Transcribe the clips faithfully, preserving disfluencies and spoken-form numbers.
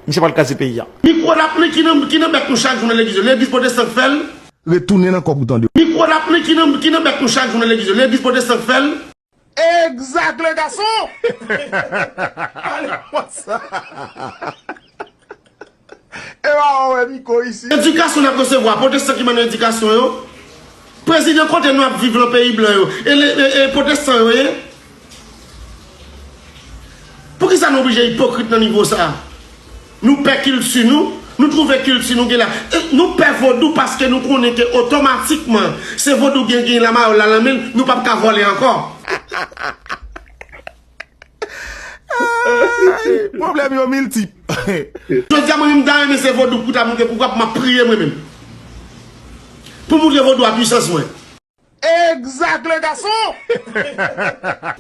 Misye pral kraze peyi a. Mikwo lapli ki nan, ki nan bèk nou chak jou nan legliz yo. Legliz pwotestan k fè l. Retounen nan kò pou tande. Mikwo lapli ki nan, ki nan bèk nou chak jou nan legliz yo. Legliz pwotestan k fè l. Egzak, le gason! Ale konsa. E pa wè Miko isi. Edikasyon n ap resevwa, pwotestan ki ban nou edikasyon yo. Prezidan kote nou ap viv lan peyi blan yo. E, le- e, e pwotestan yo ye. Poukisa nou oblije ipokrit nan nivo sa? Nou pè kilti nou, nou twouve kilti nou gen la. E nou pè vodou paske nou konnen ke otomatikman se vodou gen gen la mayòl la nan men l, nou p ap ka vòlè ankò. Ay, pwoblèm yo miltip. Jodi a mwen menm m ta renmen se vodou pou ta moute pouvwa pou m ap priye mwen menm. Pou moutre vodou a pwisans mwen. Egzak, le gason!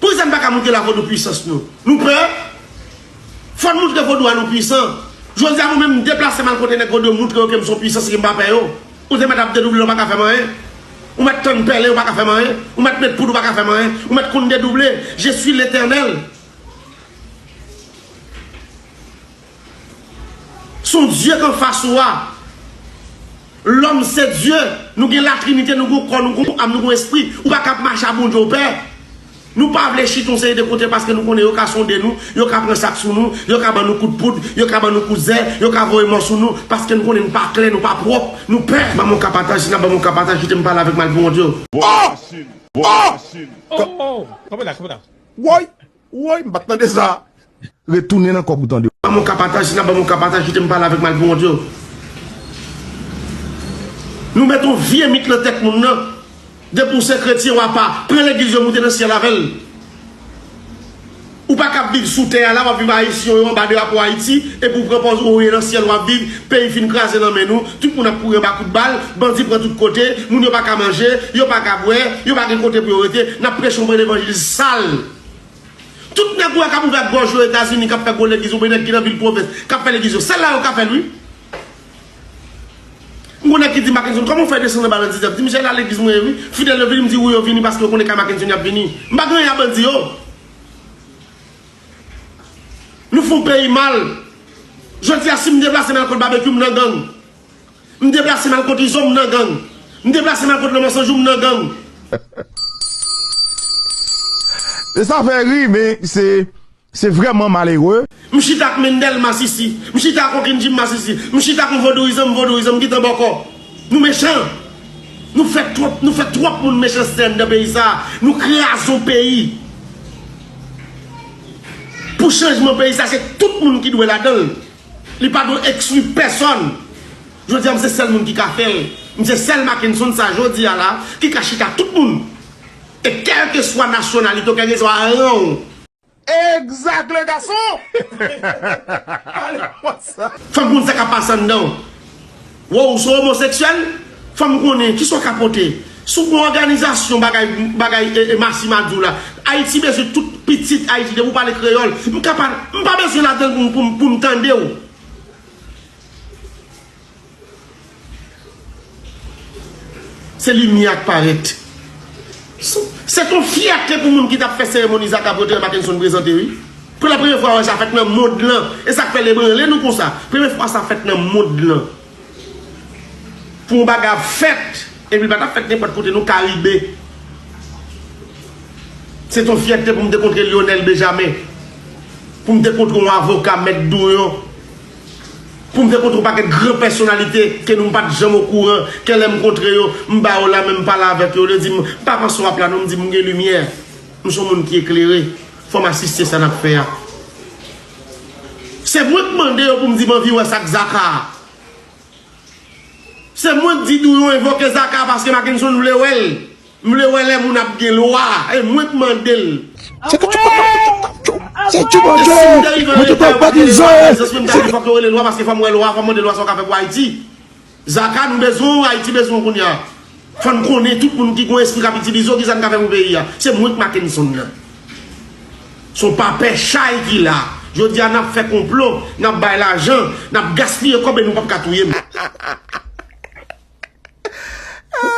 Poukisa n pa ka moutre la vodou pwisans nou? Nou pè? Fò n moutre vodou a nou pwisan. Jodi a mwen menm m deplase m al kote nèg vodou yo moutre yo ke m se yon pwisans e ke m pa pè yo. Ou te mèt ap dedouble, ou pa ka fè m anyen. Ou mèt tann pèlen, ou pa ka fè m anyen. Ou mèt met poud, ou pa ka fè m anyen. Ou mèt konn dedouble. Je suis l'Éternel. Se yon Dye k anfas ou a. Lòm se Dye. Nou gen Latrinite, nou gen kò, nou gen am, nou gen espri. Ou pa ka ap mache a Bondye w pè. Nou pa vle chita yon seri de kote paske nou konnen yo ka sonde nou, yo ka pran sa k sou nou, yo ka ban nou kout poud, yo ka ban nou kout zè, yo ka voye mò sou nou, paske nou konnen nou pa klè, nou pa pwòp, nou pè. Ban m yon ka pataj, si n ap ban m yon ka pataj, kite m pale avèk malpouwont yo. Oh! Oh! Oh! Kanpe la, kanpe la. Woy! Woy, m pa t tande sa. Retounen nan kò pou tande. Ban m yon ka pataj, si n ap ban m yon ka pataj, kite m pale avèk malpouwont yo. Nou mete yon vye mit nan tèt moun nan. Depi w se kretyen, w apa. Pran legliz yo, moute nan syèl avè l. Ou pa ka ap viv sou tè a la, w ap viv ayisyen yo anba drapo Ayiti, epi w pran pòz ou ye nan syèl w ap viv, peyi fin kraze nan men nou, tout moun ap kouri anba kout bal, bandi pran tout kote, moun yo pa ka manje, yo pa ka bwè, yo pa gen kote pou yo rete, n ap preche yon bon levanjil sal. Tout nèg ou wè k ap ouvè gòj yo Etazini, k ap fè gwo legliz, oubyen nèg ki nan vil pwovens, k ap fè legliz yo, sèl la yo ka fè l, wi. M gon nèg ki di Mackenson, kòman w fè desann anba nan dizyèm? Di misye la legliz mwen ye, wi. Fidèl yo vini, m di wi, yo vini paske yo konnen kay Mackenson y ap vini. M pa gen anyen a bandi yo. Nou fè yon peyi mal. Jodi a, si m deplase m al kot Babekyou, m nan gang. M deplase m al kot Izo, m nan gang. M deplase m al kot Lanmò San Jou, m nan gang. E sa fè ri, men se, se vrèman malere. M chita ak Mendel Masisi. M chita ak Okin Jim Masisi. M chita ak yon vodourizan, m vodourizan, m gentan bòkò. Nou mechan. Nou fè twòp, nou fè twòp moun mechanste anndan peyi sa. Nou kraze yon peyi. Pou chanjman peyi sa, se tout moun ki dwe ladan l. Li pa dwe ekskli pèsòn. Jodi a, m se sèl moun ki ka fè l. M se sèl Mackenson sa, jodi a la, ki ka chita tout moun. E kèlkeswa nasyonalite w, kèlkeswa ran w. Egzak, le gason! Ale konsa. Fò m konn sa k ap pase anndan w. Wow, ou se omoseksyèl? Fò m konnen, kisa w ka pote? Si w gon òganizasyon bagay, bagay e, e Massima di w la, Ayiti bezwen tout pitit Ayiti, depi w pale kreyòl. M ka pa, m pa bezwen ladan l pou, pou, pou m tande w. Se limyè k parèt. Se, se t on fyète pou moun ki t ap fè seremoni Zaka Pote Mackenson prezante, wi. Pou la premye fwa, wè sa fèt nan mond lan. E sa k fè l ebranle nou konsa. Premye fwa sa fèt nan mond lan. Pou yon bagay ap fèt, epi l pa t ap fèt nenpòt kote, non, Karibe. Se t on fyète pou m te kontre Lionel Benjamin, pou m te kontre yon avoka, Mèt Douyon, pou m te kontre yon pakèt gran pèsonalite ke nou m pa t janm okouran, ke lè m kontre yo, m ba yo la men, m pale avèk yo, yo di m, "M pa panse w ap la non," m di, "M gen limyè, m se yon moun ki eklere, fò m asiste sa n ap fè a." Se mwen k mande yo pou m di m anvi wè sa k Zaka a. Se mwen k di Douyon envoke Zaka paske Mackenson vle wè l. M vle wè lè moun ap gen lwa. E mwen k mande l. Se ke tu peux pas, tu, tu, si tu veux, e si m te rive nan eta yo pa gen lwa, mwen ta di fòk yo rele lwa paske fò m wè lwa, fò m mande lwa sa w ka fè pou Ayiti. Zaka, nou bezwen w, Ayiti bezwen w kounye a. Fò n konnen tout moun ki gon espri k ap itilize w, kisa n ka fè pou peyi a. Se mwen k Mackenson nan. Se yon papè chay ki la. Jodi a, n ap fè konplo, n ap bay lajan, n ap gaspiye kòb e nou p ap ka touye m.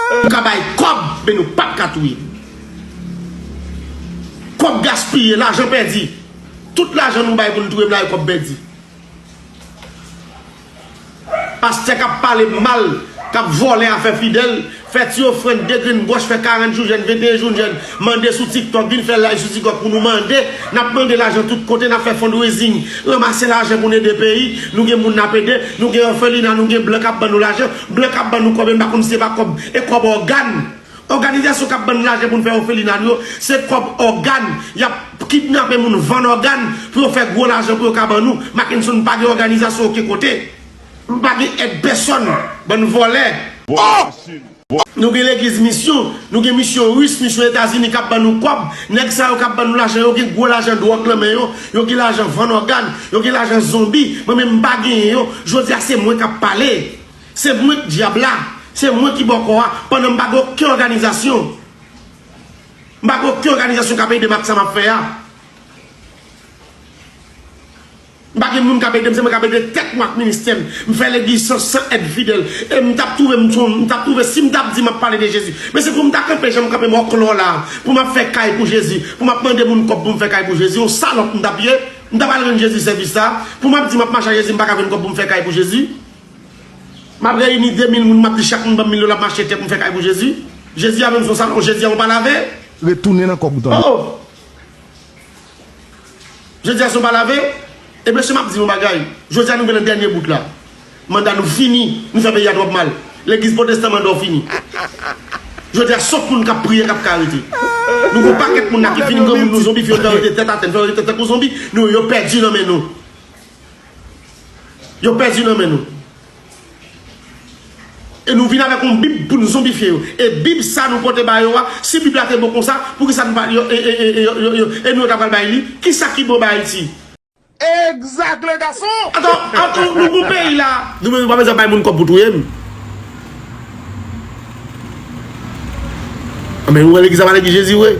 Nou ka bay kòb, men nou p ap ka touye m. Kòb gaspiye, lajan pèdi. Tout lajan nou bay pou n touye m la, e kòb pèdi. Pastè k ap pale mal, k ap vòlè afè fidèl, fè ti ofrann de grenn bwòch, fè karant jou jèn, venteyen jou jèn, mande sou TikTok, vin fè live sou TikTok pou nou mande. N ap mande lajan tout kote, n ap fè fundraising, ranmase lajan pou n ede peyi. Nou gen moun n ap ede, nou gen òfelina, nou gen blan k ap ban nou lajan, blan k ap ban nou kòb, e m pa konn si se pa kòb, e kòb ògàn. Òganizasyon k ap ban n lajan pou n fè òfelina nou yo, se kòb ògàn. Y ap kidnape moun, vann ògàn pou yo fè gwo lajan pou yo ka ban nou. Mackenson pa gen òganizasyon okenn kote. M pa gen èd pèsòn. Bann vòlè. Oh! Nou gen legliz misyon, nou gen misyon ris, misyon Etazini k ap ban nou kòb. Nèg sa yo k ap ban nou lajan, yo gen gwo lajan dwòg nan men yo, yo gen lajan vann ògàn, yo gen lajan zonbi. Mwen menm m pa genyen yo. Jodi a se mwen k ap pale. Se mwen k dyab la. Se mwen ki bòkò a. Pandan m pa gen okenn òganizasyon. M pa gen okenn òganizasyon k ap ede m ak sa m ap fè a. M pa gen moun k ap ede m, se mwen k ap ede tèt mwen ak ministè m. M fè legliz san, san èd fidèl. E m t ap twouve m, m t ap twouve si m t ap di m ap pale de Jezi. Men se pou m ta kanpe jan m kanpe m òklò la. Pou m ap fè kay pou Jezi. Pou m ap mande moun kòb pou m fè kay pou Jezi. Yon salòp m t ap ye. M ta pral rann Jezi sèvis sa. Pou m ap di m ap mache ak Jezi, m pa ka jwenn kòb pou m fè kay pou Jezi. M ap reyini de mil moun, m ap di chak moun ban m mil dola, m achte tè pou m fè kay pou Jezi. Jezi a menm se yon salon, Jezi a yon pa lave. Retounen nan kòb ou tande. Oh, oh. Jezi a se yon pa lave. E mesye, m ap di yon bagay. Jodi a nou vin nan dènye bout la. Manda nou fini, nou fè peyi a twòp mal. Legliz pwotestan manda w fini. Jodi a se yon moun k ap priye k ap ka rete. Nou gon pakèt moun la ki vin granmoun nou zonbifye yo, fè yo rete tèt atè, fè yo rete tankou zonbi, nou yo pèdi nan men nou. Yo pèdi nan men nou. E nou vin avèk yon bib pou n zonbifye yo. E bib sa nou pote ba yo a, si bib la te bon konsa, poukisa nou pa, yo, e, e, e, e, yo, yo, yo, e nou yo ta pral bay li? Kisa ki bon ba Ayiti? Exact, le garçon! Atò, atò, nou pou peyi la. Nou menm nou pa bezwen bay moun kòb pou touye m. Anben, ou wè legliz la pa legliz Jezi vre.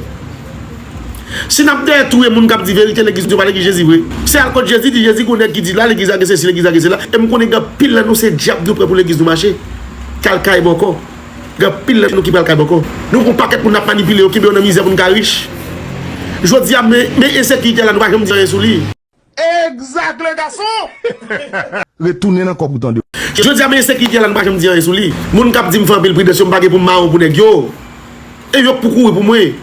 Si n ap dèyè touye moun k ap di verite, legliz nou pa legliz Jezi vre. Se al kot Jezi, di Jezi gon nèg ki di la, legliz la gen sesi, legliz la gen sela. E m konnen gen anpil nan nou se dyab nou pran pou legliz nou mache. K al kay bòkò. Gen anpil nan nou ki pral kay bòkò. Nou gon pakèt moun n ap manipile yo, kenbe yo nan mizè pou n ka rich. Jodi a, men, men ensekirite a la, nou pa janm di anyen sou li. Exact, le garçon! Retounen nan kòb ou tande. Jodi a, men ensekirite a la, nou pa janm di anyen sou li. Moun k ap di m fè anpil pridans yo, m pa gen pou m mawon pou nèg yo. E yo k pou kouri pou mwen.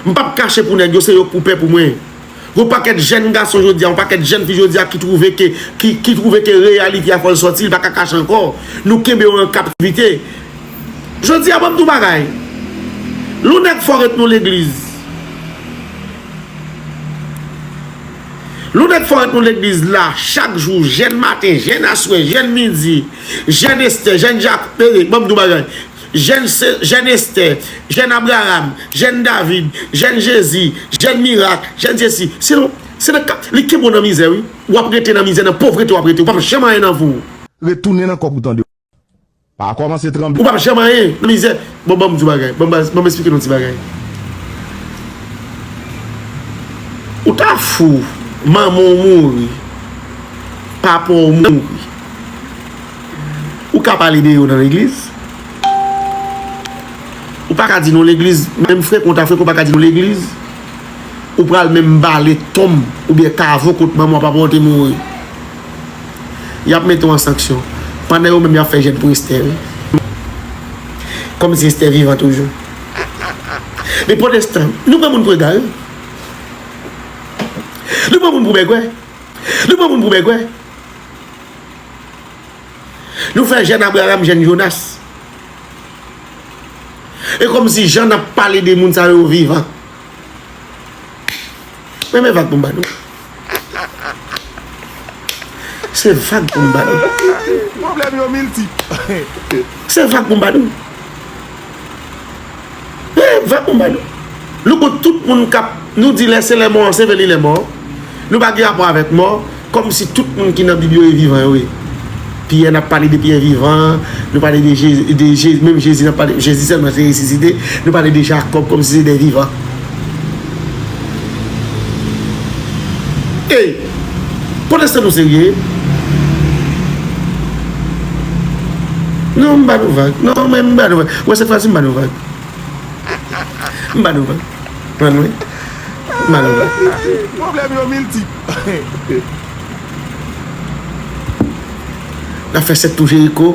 M p ap kache pou nèg yo, se yo k pou pè pou mwen. Yon pakèt jèn gason jodi a, yon pakèt jèn fi jodi a ki twouve ke, ki, ki twouve ke reyalite a fò l sòti, li pa ka kache ankò. Nou kenbe yo an kaptivite. Jodi a, ban m di w bagay. Lè yon nèg fè w ret nan legliz. Lè yon nèg fè w ret nan legliz la, chak jou, jèn maten, jèn aswè, jèn midi, jèn Estè, jèn Jak, tande, ban m di w bagay. Jèn Se-, jèn Estè, jèn Abraram, jèn David, jèn Jezi, jèn mirak, jèn sesi. Se nan, se nan ka, li kenbe w nan mizè, wi. W ap rete nan mizè, nan povrete w ap rete. Ou p ap janm anyen nan vi w. Retounen nan kòb ou tande. Pa kòmanse tranble. Ou p ap janm anyen nan mizè. Bon, ban m di w bagay. Ban m, ban m esplike nou ti bagay. Ou ta fou, manman w mouri, papa w mouri. Ou ka pale de yo nan legliz? Ou pa ka di non legliz, menm frekan w ta frekan, ou pa ka di non legliz. Ou pral menm bale tonm oubyen kavo kot manman w, papa w te mouri. Y ap mete w an sanksyon. Pandan yo menm y ap fè jèn pou Estè, wi. Kòmsi Estè vivan toujou. Men pwotestan, nou pran moun pou egare. Nou pran moun pou bègwè. Nou pran moun pou bègwè. Nou fè jèn Abraram, jèn Jonas. E kòmsi jan n ap pale de moun sa yo vivan. Men, men vag pou m ba nou. Se vag pou m ba nou. Pwoblèm yo miltip. Se vag pou m ba nou. Eh, vag pou m ba nou. Nou kont tout moun k ap, nou di lè se lè mò, enseveli lè mò. Nou pa gen rapò avèk mò. Kòmsi tout moun ki nan Bib yo e vivan yo ye. Pyè, n ap pale de Pyè vivan, nou pale de Je-, de Je-, menm Jezi, n ap pale, Jezi sèlman te resisite, nou pale de Jakòb kòmsi se de vivan. Ey! Pwotestan nou serye? Non, m ba nou vag. Non, men m ba nou vag. Ou wè sèt fwa si m ba nou vag. M ba nou vag. Pran nou, wi. M ba nou vag. Pwoblèm yo miltip. N ap fè sèt tou Jeriko,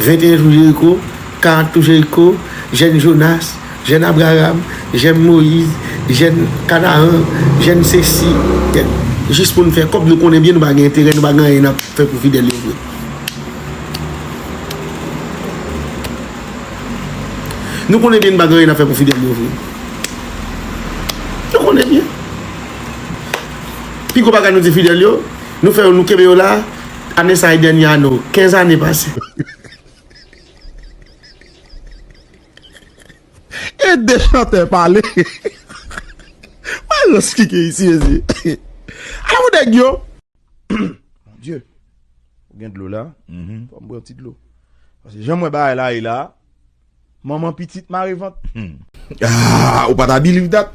venteyen jou Jeriko, karant tou Jeriko, jèn Jonas, jèn Abraram, jèn Moyiz, jèn Kanaran, jèn sesi, jis pou n fè kòb. Nou konnen byen nou pa gen enterè, nou pa gen anyen n ap fè pou fidèl yo vre. Nou konnen byen nou pa gen anyen n ap fè pou fidèl yo vre. Nou konnen byen. Pi gwo bagay nou di fidèl yo, nou fè yo, nou kenbe yo la, ane sa e dènye ane w, kenz ane pase. E de chantè pale. Mwen rans kike isi, mezi. Ala pou nèg yo. Mon Dye. Ou gen dlo la? Fò m bwè yon ti dlo. Paske jan mwen bagay la ye la, manman pitit mare vant. Ah, ou pa ta believe that?